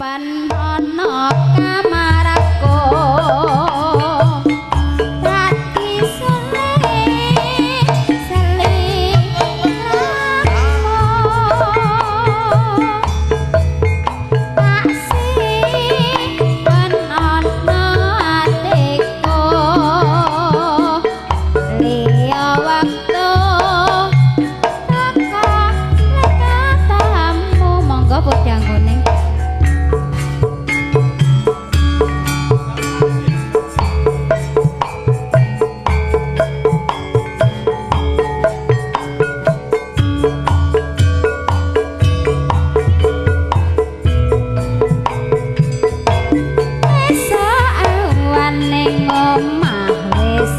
Simpen ana kamarku dadi seliramu tak simpen ana atiku liya wektu teka lekatamu. Monggo podang kuning.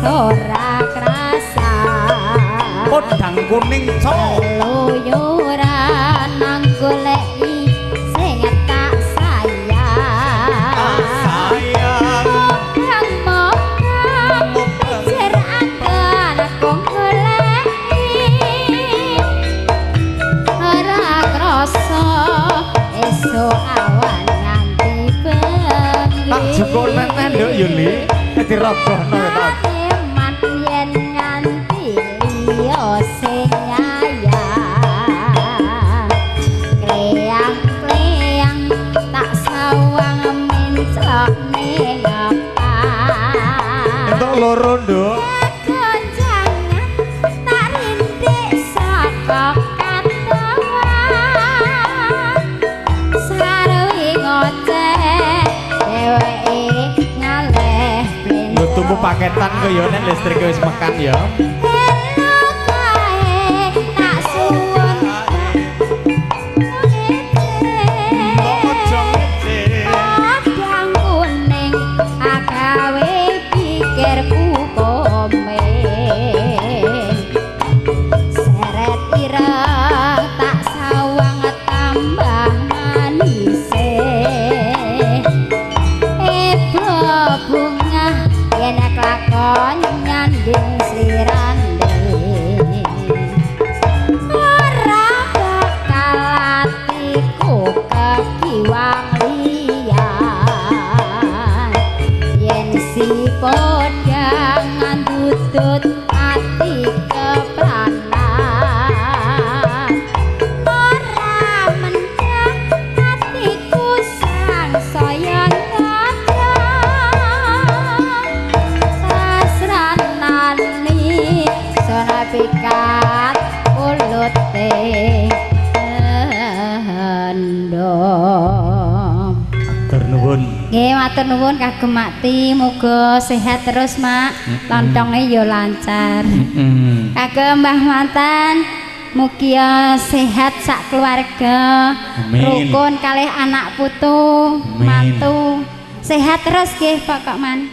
Ora krasa podang kuning cok keluyuran nang goleki sing tak sayang sayang kang mokang jer anggon aku goleki ora krasa esuk awan nganti bengi. Tak jukuk meneh nduk Yuli dirogohno ta. Sing nyayang kleyang-kleyang tak sawang menclok ning ngepak. Entuk loro nduk. Gonjangan tak rindik saka katoan sarwi ngoceh dheweke ngaleh Lho tuku paketan ku ya nek listrik wis mekan ya. Nggih, matur nuwun kagem Makti, muga sehat terus, Mak. Lontonge ya lancar. Kagem Mbah Mantan, mugi sehat sak keluarga, rukun kalih anak putu, mantu. Sehat terus nggih pokok man.